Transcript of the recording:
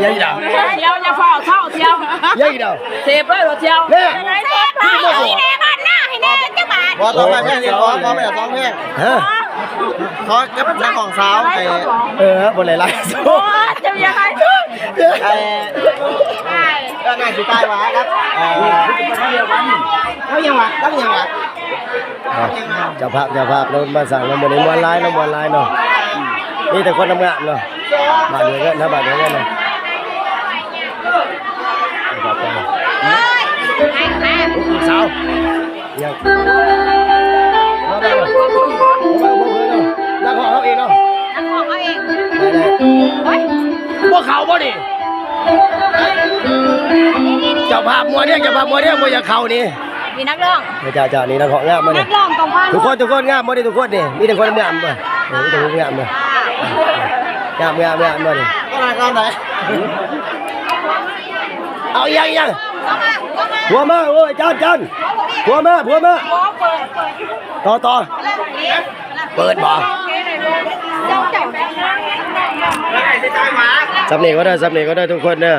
ຍັງອີກດາວ ທ່ຽວ ຢ່າຟ້າວເຊົາທ່ຽວ ຍັງອີກດາວ ເສບເລີຍເຮົາທ່ຽວ ແນ່ ເສບຫຼາຍ ໃຫ້ແນ່ ບາດໜ້າໃຫ້ແນ່ ຈັກບາດ ບໍ່ຕ້ອງໄດ້ແພງນີ້ ຂໍ ຂໍແມ່ສອງແພງ ຮະ ຂໍກັບນັກຮ້ອງສາວ ໄອ້ ເອີ ບໍ່ໄດ້ຫຼາຍ ໂອ້ ເຈົ້າຢ່າໃຫ້ ໄອ້ ເອີ ໜ້າຊິຕາຍຫວາກັບ ເອີ ເຂົາຫຍັງຫວາ ເຂົາຫຍັງຫວາ ເຈົ້າພາບ ເຈົ້າພາບເນາະ ມາສ້າງເນາະ ມື້ນີ້ມ່ວນຫຼາຍເນາະ ມ່ວນຫຼາຍເນາະ ມີແຕ່ຄົນງາມໆເນາະ ບ້ານດຽວກັນນະ ບ້ານດຽວກັນນະ ສາວ ຍັງ ມາ ມາ ມາ ນັກຮ້ອງເຮົາເອງເນາະ ນັກຮ້ອງເຮົາເອງ ໄດ້ໆ ໂອ້ຍ ບໍ່ເຂົ້າບໍ່ນີ້ ເຈົ້າພາບມົວເດ້ ເຈົ້າພາບມົວເດ້ ບໍ່ຢາກເຂົ້ານີ້ ນີ້ນັກຮ້ອງ ເຈົ້າ ເຈົ້າ ນີ້ນັກຮ້ອງງາມບໍ່ນີ້ ນັກຮ້ອງຕ້ອງຟັງ ທຸກຄົນ ທຸກຄົນງາມບໍ່ນີ້ ທຸກຄົນນີ້ ມີແຕ່ຄົນງາມບໍ່ ເອີ ມີແຕ່ຄົນງາມບໍ່ ງາມ ງາມ ງາມບໍ່ນີ້ ກໍໄດ້ ກໍໄດ້ ເອົາອີຫຍັງ ອີຫຍັງ ຜົວມາ ໂອ້ຍ ຈານ ຈານ ຜົວມາ ຜົວມາ ຕໍ່ ຕໍ່ ເປີດບໍ່ ສ່ຳນີ້ກໍໄດ້ ສ່ຳນີ້ກໍໄດ້ທຸກຄົນເດີ